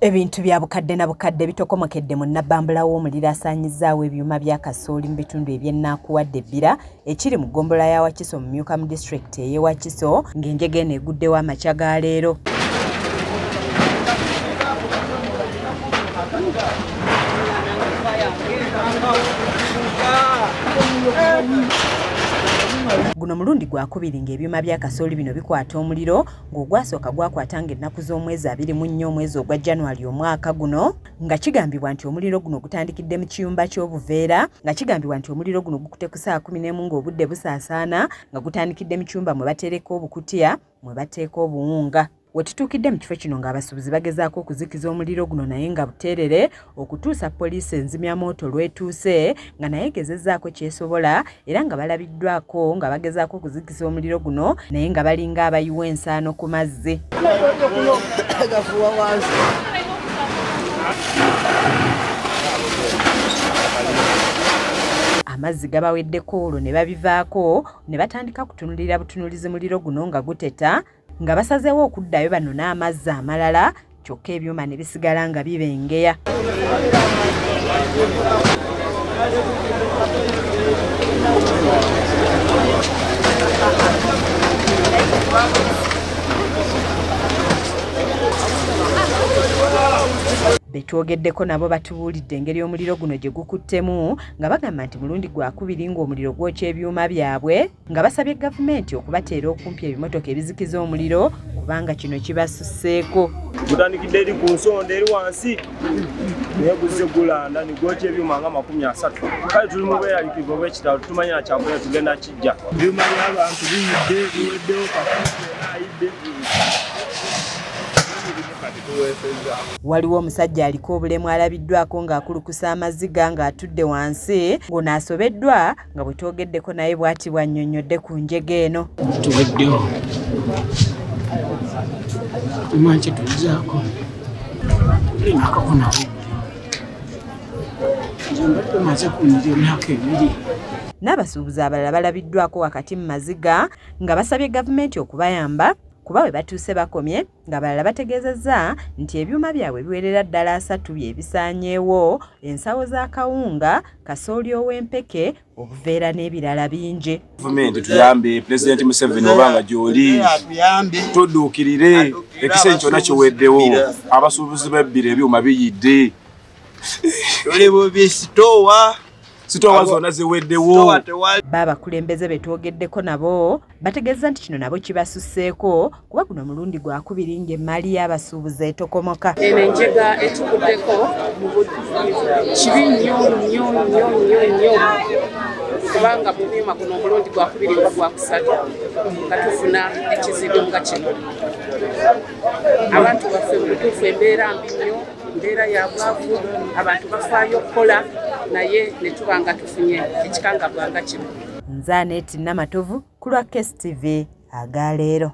Ebintu bya bukadde na bukadde bitokomokedde mu Nabbambula w'omuliro asaanyizaawo ebyuma bya kasooli mu bitundu eby'ennakuwadde Bbira ekiri mu ggombolola ya Wakiso mu Myuka mu disitulikiti ey'e Wakiso ng'enjega eno eguddewo amakya ga leero. Guno mulundi gwakubiri ng'ebyuma bya kasooli bino bikwata omuliro ng'ogwasooka gwakwata ng'ennaku z'omwezi 24 omwezi ogwa January omwaka guno, nga kigambibwa nti omuliro guno gutandikidde mu kiyumba ky'obuveera, nga kigambibwa nti omuliro guno gukute ku ssaawa 11 ng'obudde busaasaana, nga gutandikidde mu kiyumba mwe batereka obukutiya mwe bateeka obuwunga. Wetutuukidde mu kifo kino ng'abasuubuzi bagezaako okuzikiza omuliro guno naye nga buteerere okutuusa poliisi enzimyamwoto lwetuuse, nga naye egezezzaako kyesobola era nga balabiddwako nga bagezaako okuzikiza omuliro guno naye nga balinga abayiwa ensaano ku mazzi. Amazzi gabaweddeko olwo ne babivaako ne batandika kutunulira butunulizi muliro guno nga guteta, nga basazeewo okuddayo bano n'amazzi amalala kyokka ebyuma ne bisigala nga bibengeya. Betwogeddeko nabo batubuulidde engeri omuliro guno gye gukuttemu, nga bagamba nti mulundi gwakubiri ng'omuliro gwokya ebyuma byabwe, nga basabye gavumenti okubateera okumpi ebimotoka ebizikiza omuliro kubanga kino kibasusseeko. Gutandikidde eri ku nsonda eri wansi naye guzze gulanda ne gwokya ebyuma nga 30. Kale tuli mu bweraliikirivu obw'ekitalo, tutumanya na kyakulya tugenda kijja. Ebyuma by'abantu biyidde, biweddewo kati ayidde. Waliwo omusajja aliko obulemu alabiddwako ng'akulukusa amaziga ng'atudde wansi, ng'ono asobeddwa nga bwe twogeddeko naye bw'ati bw'annyonnyodde ku njega eno. Tuweddewo tumanyi kyetulizaako tulinakakonawo nze mbadde maze kunyira emyaka 2. N'abasuubuzi abalala balabiddwako wakati mu maziga nga basabye gavumenti okubayamba kuba we batuuse bakomye, ng'abalala bategeezezza nti ebyuma byabwe biwerera ddala 3 bye bisaanyeewo, ensawo za kawunga, kasooli ow'empeke, obuveera n'ebirala bingi. Gavumenti tuyambe, Pulezidenti Museveni obanga gy'oli tudduukirire, ekisenyi kyonna kiweddewo, abasuubuzi b'ebbira ebyuma biyidde. Tuli bubi sitoowa. Sitoowa zonna ziweddewo. Baabakulembeze be twogeddeko nabo bategeeza nti kino nabo kibasusseeko kuba guno mulundi gwakubiri ng'emmaali y'abasuubuzi etokomoka. Eno enjega etukuddeko kibi nnyo nnyo nnyo nnyo nnyo, kubanga mu byuma guno omulundi gwakubiri oba gwakusatu nga tufuna ekizibu nga kino. Abantu baffe mu butuufu embeera mbi nnyo, embeera ya bwavu, abantu bafaayo okukola naye ne tuba nga tufunye ekikangabwa nga kino. Nze Aneti Namatovu ku lwa KSTV agaleero.